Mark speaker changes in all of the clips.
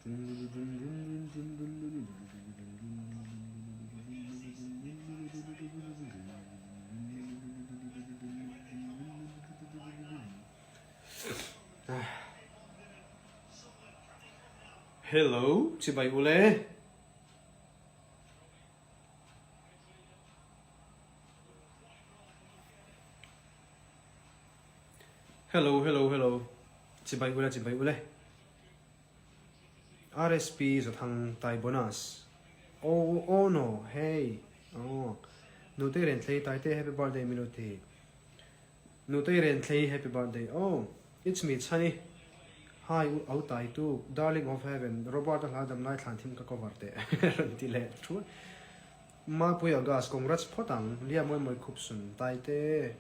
Speaker 1: Hello, chibai ule. Hello, hello, hello. Chibai ule, chibai ule. RSP Zathang Tai Bonus. Oh, oh no, hey. Oh. Nutei Renthlei Taite happy birthday milo ti. Nutei Renthlei happy birthday. Oh, it's me Chhani. Hi u au tai tu Darling of Heaven Robert a hla dam lai thlan thim ka cover teh rawn ti leh thu. Mapui August congrats phawt ang Lia mawi mawi khup sun Taite.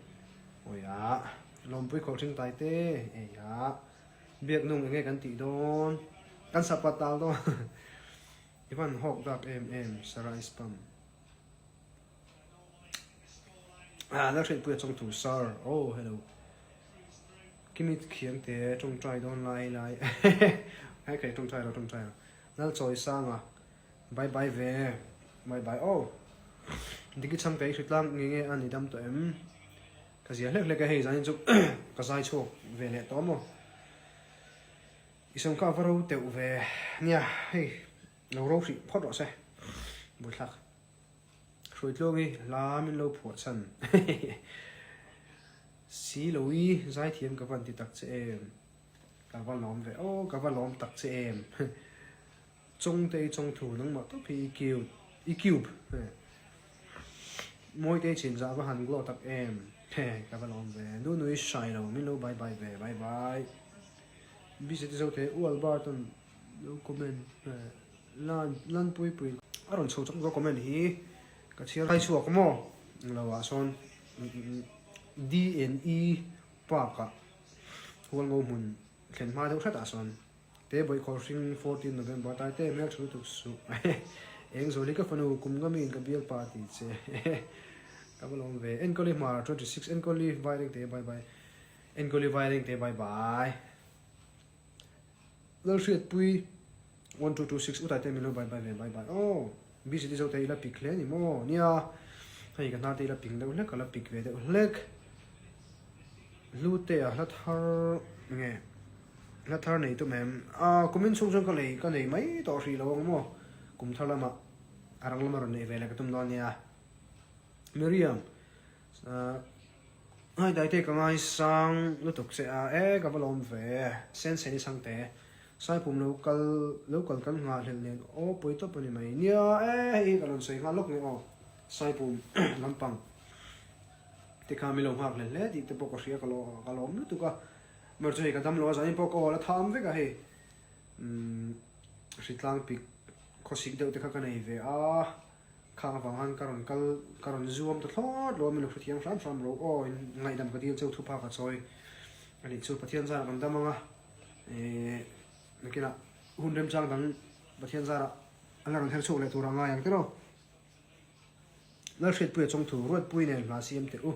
Speaker 1: Awiah. Lawmpui khawhring Taite. Eiah. Biak nung enge kan tih dawn? Kan sapat tal dawn. I van hawk dak em em Sarah i spam. Ah, Lalhriatpuia chawng thu sir. Oh, hello. Kimi khiang te tawngtai dawn lai lai. Hei kai tawngtai lo tawngtai lo. Lal chawi sanga. Bye bye ve. Bye bye. Oh. Diki chhang te i hritlang nge nge a ni dam tawh em? Ka zia hlek hlek a hei zanin chu ka zai chhuak ve leh tawh maw. I sawm kha a va ro teuh ve nia hei lo ro hrih phawt rawh se buaithlak. Hruaitluang hi hla min lo phuah chhan si lo i zaithiam ka van ti tak che em ka va lawm ve aw ka va lawm tak che em Chawngte i chawngthu nangmah tawp hi i cute i cube Mawite i chin zah va han glow tak em he ka va lawm ve nu nui hrai lo min lo bye bye ve bye bye Busy te zo te u Albert an lo comment lan lan pui pui a rawn chho chak zo comment hi ka chhiar hai chhuak maw lo ah sawn DNE park ah hualngo hmun thlen hma deuh hret ah sawn Te Bawihkhawr hring 14 November tai te hmel thu lutuk suh Eng Zuali ka fanu kum nga miin ka bialpa a ti che Ka va lawm ve Enkawli hmar 26 Enkawli Vaireng te bye bye Enkawli Vaireng te bye bye Lalhriatpui 1226 Utai te min lo bye bye ve bye bye Aw BCT zo te ila pik hle ni maw Nia hei ka hnar te ila ping deuh hlek ka la pik ve deuh hlek Hlute a hla thar nge Hla thar nei tum em? Aaa kumin chhung chuan ka lei ka nei mai tawh hrih lo ang maw? Kum thar lamah a rang lama rawn neih ve leh ka tum dawn nia. Miriam, Aaa hai Daite ka ngaisang lutuk che a, e ka va lawm ve, sen sen i chhang te, Saipum lo kal lo kal kan nghah hlelh nen aw pawi tawp a ni mai. Nia e hei hi ka rawn sawi nghal lawk nge aw Saipum lampang te kha min lo nghak hlelh hle tih te pawh ka hria ka ka lawm lutuk a. Mar chu hei ka dam lo a, zanin pawh ka awl a tham vek a hei umm hritlang pik khawsik deuh te kha ka nei ve a, khang avang khan ka rawn kal ka rawn zuam ta thlawt lo a, min lo hrethiam hram hram ro aw in ngaihdam ka dil cheu thu phak a chawi a nih chu Pathian zarah kan dam ang a ehh nakinah hun remchang dang Pathian zarah a la rawn her chhuak leh tur a ngai ang tiraw. Lalhriatpuia chawngthu Ruatpui nen hla siam teh u.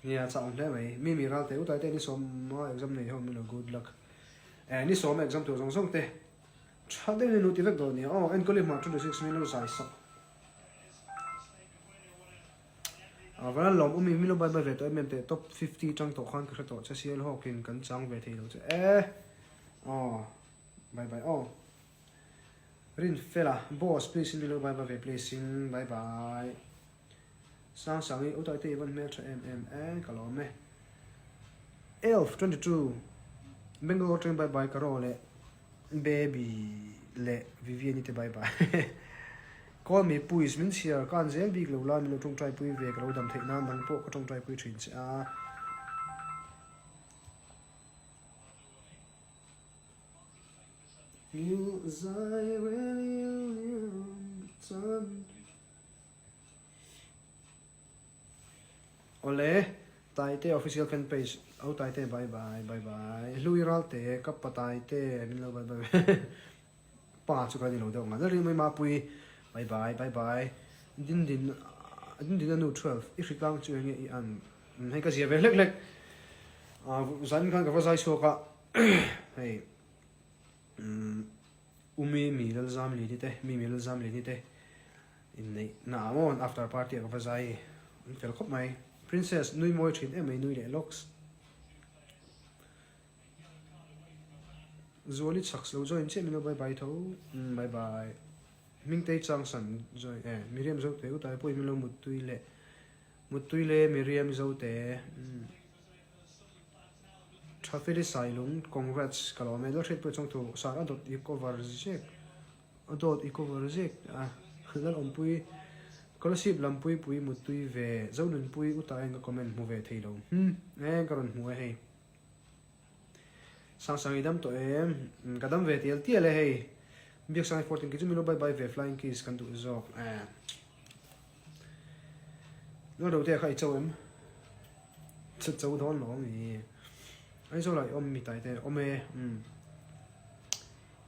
Speaker 1: Nia chak awm hle mai. Mi mi ral teh u taite ni sawma exam nei ho min lo good luck. Eh ni sawma exam tur zawng zawng te tha deuhin an uti vek dawn nia aw enkawli hmar 26 min lo zai sak. A valan lawm umi min lo bye bye ve tawh em em teh top 50 tang tawh khan ka hre tawh che sial hawkin kan chang ve thei lo che eh aw bye bye aw. Rin fel a, boss please in milo bye bye ve please in bye bye. Sang sang i utai te i van hmel tha em em e ka lawm e. Elf 22 Bangalore atangin bye bye ka ro leh baby leh Vivian i te bye bye. Call me puis min chhiar ka an zel bik lo la min lo tawngtai pui ve ka lo dam theih nan nang pawh ka tawngtai pui thin che a. Awle, Taite official fan page au Taite bye bye bye bye Hlui Ralte ka pa Taite min lo bye bye pa chu ka ni lo deuh ngal ri mai Mapui bye bye bye bye Din din din din anu 12 i hritlang chu enge i an hei ka zia ve hlek hlek zan khan ka va zai chhuak a hei. Umi mi Lalzamliani te, Mimi Lalzamliani te inneih na ah maw after party ah ka va zai an fel khawp mai. Princess nui mawi thin em mai nui leh lawks. Zuali chhaks lo join chiah min lo bye bye tho umm bye bye. Hmingtei Changsan join eh Miriam Zote u tai pawhin min lo muttui leh muttui le Miriam Zote umm. Thafeli Sailung congrats ka lo awm e Lalhriat pawh chuang thu sar a dawt i cover zek a dawt i cover zek a Lalawmpui Kolasib lampui pui muttui ve Zonunpui u ta eng ka comment hmu ve thei lo hm eng ka rawn hmu e hei Sangsang i dam tawh em ka dam ve tial tial e hei Biaksangi 14 kei chu min lo bye bye ve flying kiss kan duh zawk e Lalrotea kha i cho em? Chhe cho dawn lo ami? Aizawl ah i awm mi tai te awm e umm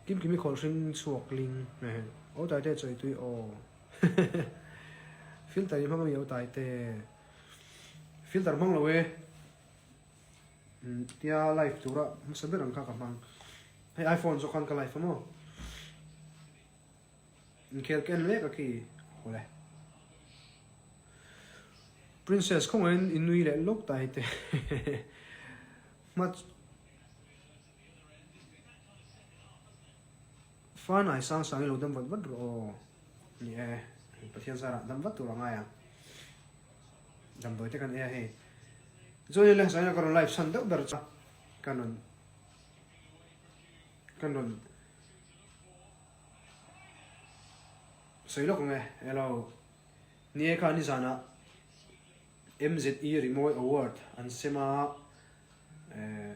Speaker 1: Kim Kimi khawl hring chhuak ling ehe Aw tai te chawi tui aw Filter i hmang ami aw tai te Filter hmang lo e umm tia live tura hmasa ber ang kha ka hmang hei iPhone zawk khan ka live a maw. Inkhel ka en mek a khi hawle. Princess khawngaihin i nui leh lawk ta hei te. Hma Fan ai sang sang i lo dam vat vat rawh aw. Ni e, Pathian zarah dam vat tur a ngai ang. Damdawi te kan ei a hei. Chuan le zaina ka rawn live chhan deuh ber chu kan rawn kan rawn Sawi lawk ang e, hello. Ni e kha nizanah MZE Rimawi Award an sem a, eh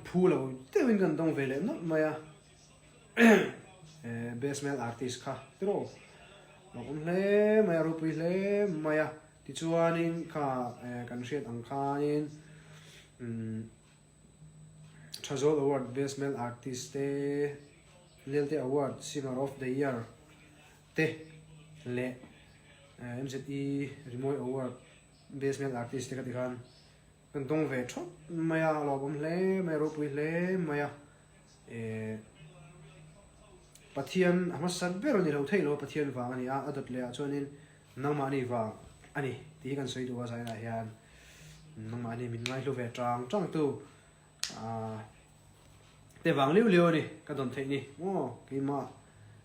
Speaker 1: phu lo deuhin kan dawng ve leh nawlh mai a, eh Best Male Artist kha tiraw lo awm hle mai a, ropui hle mai a, tichuanin kha eh kan hriat ang khanin umm. Thazawl Award Best Male Artist te, Lelte Award Singer of the Year te leh MZE Rimawi Award Best Male Artist te kha tikhan kan dawng ve thawt mai a, a lawmawm hle mai a, ropui hle mai a. Eh Pathian a hmasa ber a ni lo theih lo a, Pathian vang a ni a, a dawt leh ah chuanin nangmahni vang a ni tih hi kan sawi duh a zainah hian. Nangmahni min ngaihlu ve tang tang tu te vang liu liu a ni ka dawn theih ni maw keimah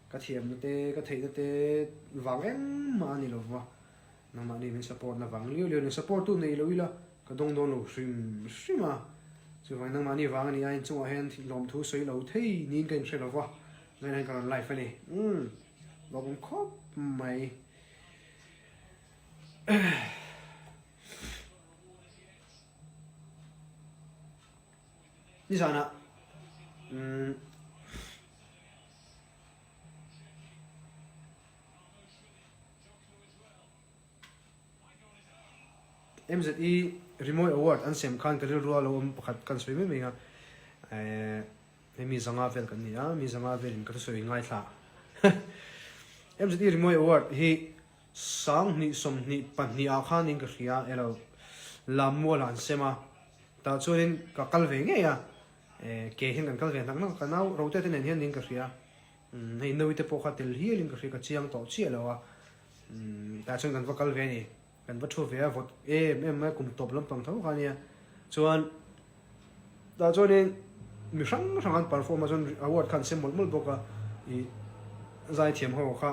Speaker 1: ka thiamna te ka theihna te vang engmah a ni lo va nangmahni min support na vang liu liu a ni support tu nei lo ila ka dawng dawn lo hrim hrim a chuvangin nangmahni vang a ni a inchungah hian lawmthu sawi lo thei niin ka inhre lo va zainah hian ka rawn live a ni umm lawmawm khawp mai. Nizanah umm MZE Rimawi Award an sem khan ka rilru a lo awm pakhat kan sawi mai mai a, eh hei mi zanga vel kan ni a, mi zanga velin ka thusawi ngaithla. MZE Rimawi Award hi 20 22 ah khanin ka hria elo Lammual ah an sem a, tah chuanin ka kal ve ngei a, eh ke hian kan kal ve hnak hnak a, ka nau Rote te nen hian niin ka hria, umm hei Nawi te pawh kha tel hialin ka hria ka chiang tawh chiah lo a, umm tah chuan kan va kal ve a ni, kan va thu ve a vawt em em mai a kum tawp lampang tho kha ania, chuan tah chuanin mi hrang hrang an perform a chuan award kha an sem mawlh mawlh bawk a, ih zaithiam ho kha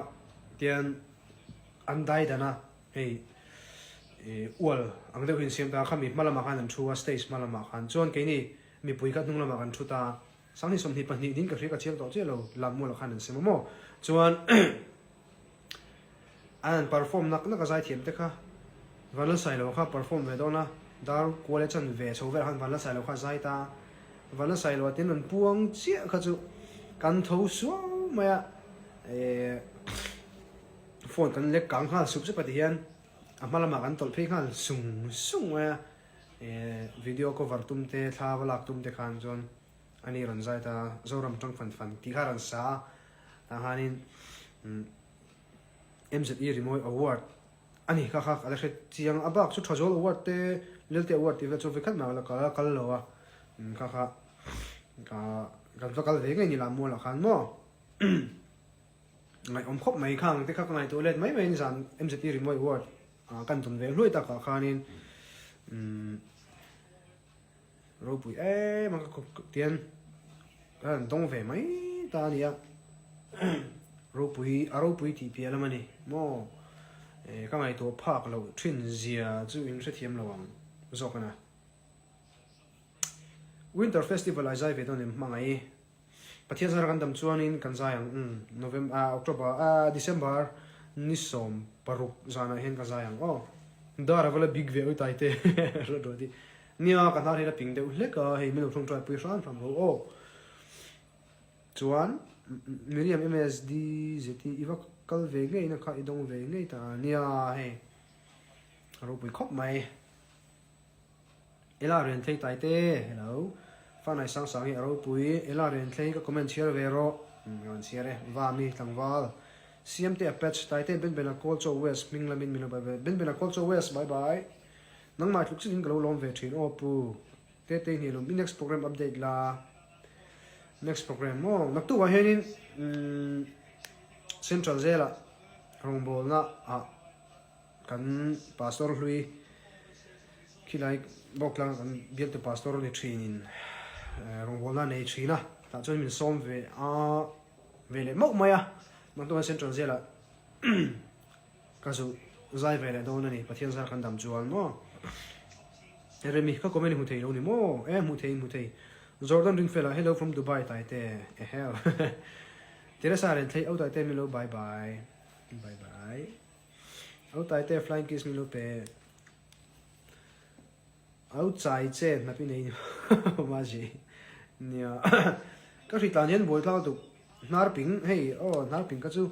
Speaker 1: tian. An dai dan a, hei ih ual ang deuh hi an siam ta a, khami hma lamah khan an thu a, stage hma lamah khan. Chuan keini mipui kha hnung lamah kan thu ta a, 20 22 niin ka hria ka chiang tawh chiah lo, Lammualah khan an sem a maw. Chuan an han perform nak nak a zaithiam te kha, Vanlalsailo kha perform ve dawn a, dar kual e chan ve chho velah khan Vanlalsailo kha a zai ta a, Vanlalsailo a tin rawn puang chiah kha chu kan tho suau mai a, eh. Phone kan lek kang nghal sup sup a ti hian a hma lamah kan tawlh phei nghal sung sung mai a, eh video cover tum te thla va lak tum te khan chuan ani rawn zai ta Zoram tang fan fan tih kha a rawn sa a, tah khanin umm MZE Rimawi Award a ni kha kha ka la hre chiang a bak chu Thazawl Award te Lelte Award tih vel chu vekhat mah la kal lo a, umm kha kha. Kan va kal ve ngei ni Lammualah khan maw? Ngaihawm khawp mai khang te kha ka ngaihtuah let mai mai nizan MZE Rimawi Award kan tawn ve hluai takah khanin ropui em a ka tian ka han dawng ve mai ta a nia ropui a ropui tih piah lam a ni maw ka ngaihtuah phak loh thin zia chu in hrethiam lo ang zawk a na. Winter Festival ah i zai ve dawn em hmangaih i? Pathian zara kan dam chuanin kan zai ang umm November ah October ah December ni 16 zanah hian ka zai ang aw. Dar a va la bik ve awi tai te ruat ruat i. Nia ka hnar hi la ping deuh hlek a hei min lo tawngtai pui hram hram ro aw. Chuan Miriam MSD zeti i va kal ve ngei na kha i dawng ve ngei ta a nia hei ropui khawp mai. Ela Renthlei Taite, hello. Fanai Sangsang hi a ropui. Ela Renthlei ka comment chhiar ve rawh. Umm ka rawn chhiar e. Va mi tlangval. Siamte a patch Taite Benbena Kawlchaw West hming lamin min lo bye bye. Benbena Kawlchaw West bye bye. Nangmah tluk chitin ka lo lawm ve thin aw pu. Tetei hnih lawm i next program update la. Next program maw naktuk ah hianin umm Central Jail ah rawngbawlna ah Kan pastor hlui khilai Bawktlang kan bialtu pastor ni thinin rawngbawlna a nei thin a, tah chuan min sawm ve a ve leh mauh mai a, Mangtawna Central Jail ah ka zu zai ve leh dawn a ni, Pathian zar kan dam chuan maw. Remi ka comment hmu thei lo ni maw? E hmu thei hmu thei. Jordan Ringfela hello from Dubai Taite eheu. Teresa Renthlei au Taite min lo bye bye. Bye bye. Au Taite flying kiss min lo pe. Au chai che hnap i nei maji. Nia. Ka hri tlan hian buai thlak tuk. Hnar ping hei aw hnar ping ka chu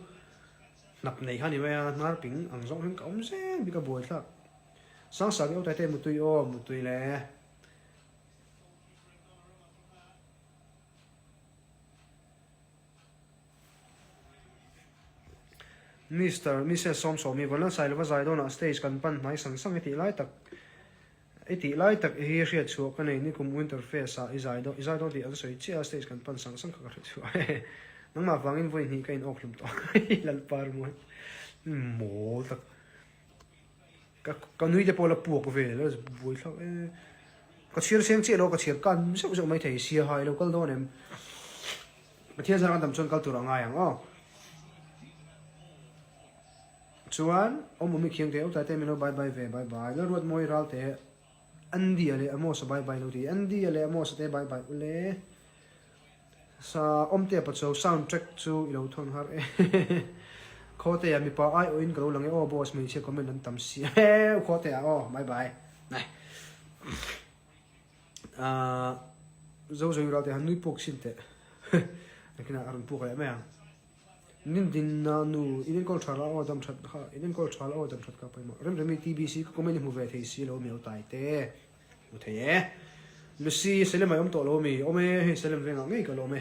Speaker 1: hnap nei kha ni mai a hnar ping ang zawng hian ka awm zel bik a buai thlak. Sangsak i au Taite mutui aw mutui le. Mister, Mises Sawmsawmi vawn Sailova zai dawnah stage kan pan hnai sang sang i tih lai tak i tih lai tak hi hriat chhuah ka nei nikum Winter Fest ah i zai dawn i zai dawn tih an sawi chiah a stage kan pan sang sang kha ka hre chhuah hehe nangmah vangin vawi hnih ka in awk hlum tawh hi Lalpa ringawt mawl tak ka ka nui te pawh la puak vel a buai thlak e ka chhiar seng chiah lo ka chhiar kan zeuh zeuh mai thei sia ha i lo kal dawn em. Pathian zar kan dam chuan kal tur a ngai ang aw. Chuan awm awm i khiang te utai te min lo bye bye ve bye bye Lalruatmawi ral te Andy a leh Amos a bye bye lo ti Andy a leh Amos a te bye bye ule sa awmte a pacho sound track chu i lo thawn har e Khawte ah mipa ai awh in ka lo lang e aw boss hmeichhia comment an tam si e Khawte ah aw bye bye Ahh zo zo ral te han nui puk sin teh nakinah a rawn puk leh mai ang. Nin din na nu in enkawl tha la aw dam that kha in enkawl tha la aw dam that kha pawimawh rem remi TBC ka comment i hmu ve thei si lo mi tai te hmu thei e Lucy Selem ai awm tawh lo mi awm e hei Selem vengah ngei ka lawm e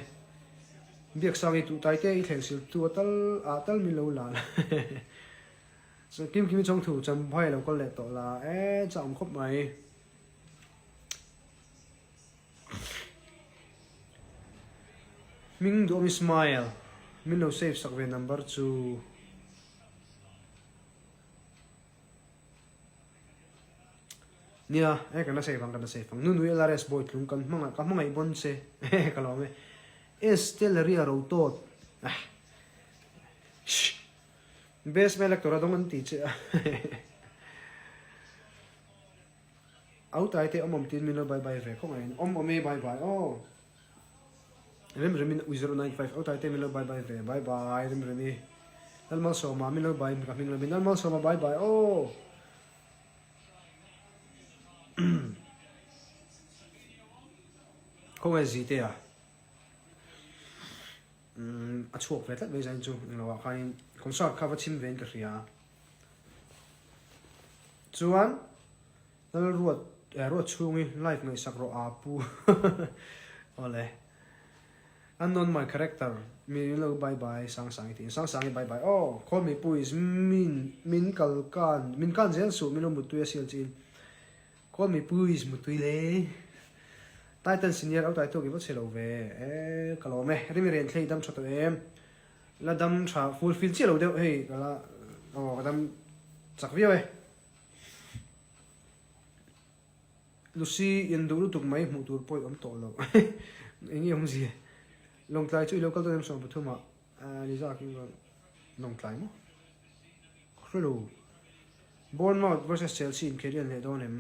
Speaker 1: Biaksang i tuh tai te i thleng sil tu a tal ah tal min lo la la Kim Kimi chawngthu champhai lo kal leh tawh la e chak awm khawp mai. Hming duhawm Ismael, min lo save sak ve number chu. Nia, e kan la save ang, kan la save ang. Nunui LRS boy tlung kan hmanga, ka hmangaih bawn che. Ka lawm e. Estelle Ria Rotawt. Ah. Shh. Best male actor a dawng an ti che a. Au tai te awm awm tiin min lo bye bye ve khawp mai awm awm e bye bye aw rem rem in 095 au tai te min lo bye bye ve bye bye rem rem i Lalmalsawma min lo bye ka hming lo min Lalmalsawma bye bye aw khawnge zite a a chhuak ve tlat mai zain chu englo ah khanin concert kha va chhim ve in ka hria. Chuan Lalruat eh ruat chhungi live ngaihsak rawh aa pu awle unknown my character mi lo bye bye Sangsangi tiin Sangsangi bye bye aw call me pu is min min kal kan min kan zel suh min lo mutui a sial chiin call me pu is mutui le. Titan senior au tai tawk i va chhe lo ve e ka lawm e Rimi Ren thlei dam tha tawh em la dam tha fulfill chiah lo deuh hei ka la aw ka dam chak viau e Lucy in duh lutuk mai hmuh tur pawh i awm tawh lo eng nge awmzia Lawngtlai chu i lo kal dawn em 13 ah Liza king rawn Lawngtlai maw ka hre lo Bournemouth versus Chelsea inkhel i en leh dawn em?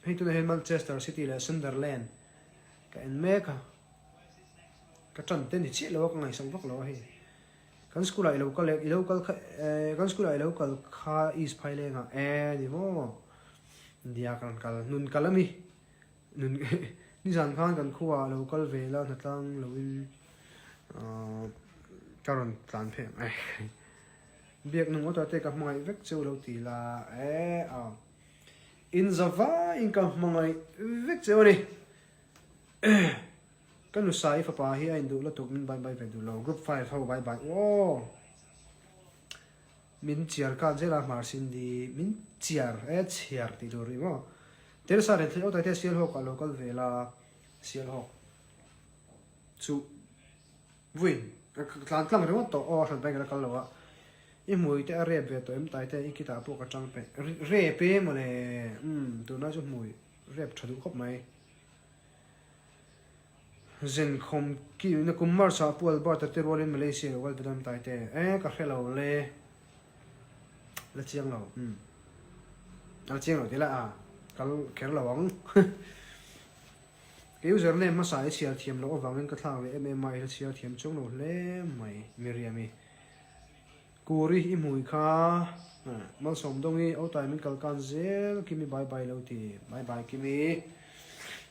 Speaker 1: Hei tunah hian Manchester City leh Sunderland ka en mek a, ka tan te ni chiah lo a, ka ngaihsak vak lo a hei. Kan school ah i lo kal i lo kal kha eh kan school ah i lo kal kha East Phaileng ah eh ni maw India ka rawn kal nun kal ami nun nizan khan kan khua ah lo kal ve la hnatlang lo in ah ka rawn tlan phei ang eh biak nung awt ah te ka hmangaih vek cheu lo ti la eh ah. In za vaiin ka hmangaih vek cheu a ni. Ka nusa i fapa hi a induh lutuk min bye bye ve duh lo. Group 5 ho bye bye aw. Min chiar khan zel a hmar Cindy min chiar e chhiar tih tur rih maw. Teresa ren thei aw Taitea Sialhawk ah lo kal ve la Sialhawk chu Vui, ka tlan tlang ringawt tawh aw, a hran pahin ka la kal lo a. I hmui te a rep ve tawh em tai te, i kitah pawh ka tang peh. Rep e mawle, umm tunlai chu hmui rep tha duh khawp mai. Zen khawm ki na kum March ah Pu Albert-a te rualin Malaysia lo kal ve dawn em tai te, e ka hre lo le, la chiang lo, umm la chiang lo tih lah a, kal kher lo ang. Ka username hmasa i chhiar thiam loh avangin ka thlak leh em em a, i la chhiar thiam chuang lo hle mai Miriam-i. Kuri i hmui kha Malsawm Dawngi Autai min kal kan zel Kimi bye bye lo ti bye bye Kimi.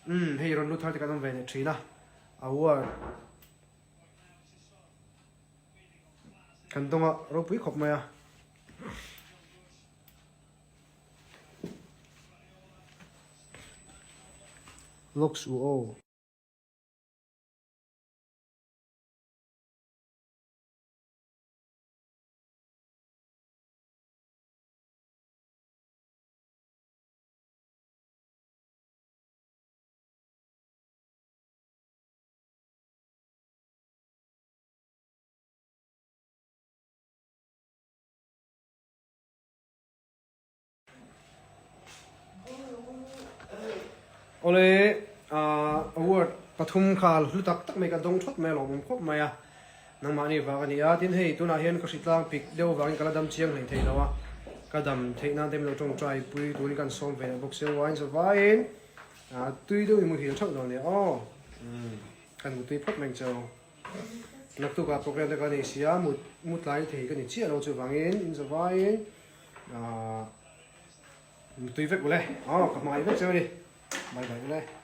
Speaker 1: Umm hei rawn lut thar te kan awm ve leh thin a, award kan dawng a ropui khawp mai a. Locks u aw. Awle award pathum kha hlu tak tak mai ka dawng thawt mai a lawmawm khawp mai a, nangmahni vang a ni a, tin hei tunah hian ka hritlang pik deuh vangin ka la dam chiang hlei thei lo a, ka dam theih nan te min lo tawngtai pui turin ka sawm ve leh bawk sia uain zavaiin tui deuhin muhil theuh dawn nia aw, kan mutui phawt mai ang che u. Naktukah program te ka nei sia, mut mut lai thei ka ni chiah lo chuvangin in zavaiin ahh mutui vek ule, aw ka hmangaih vek cheu a ni, bye bye ule.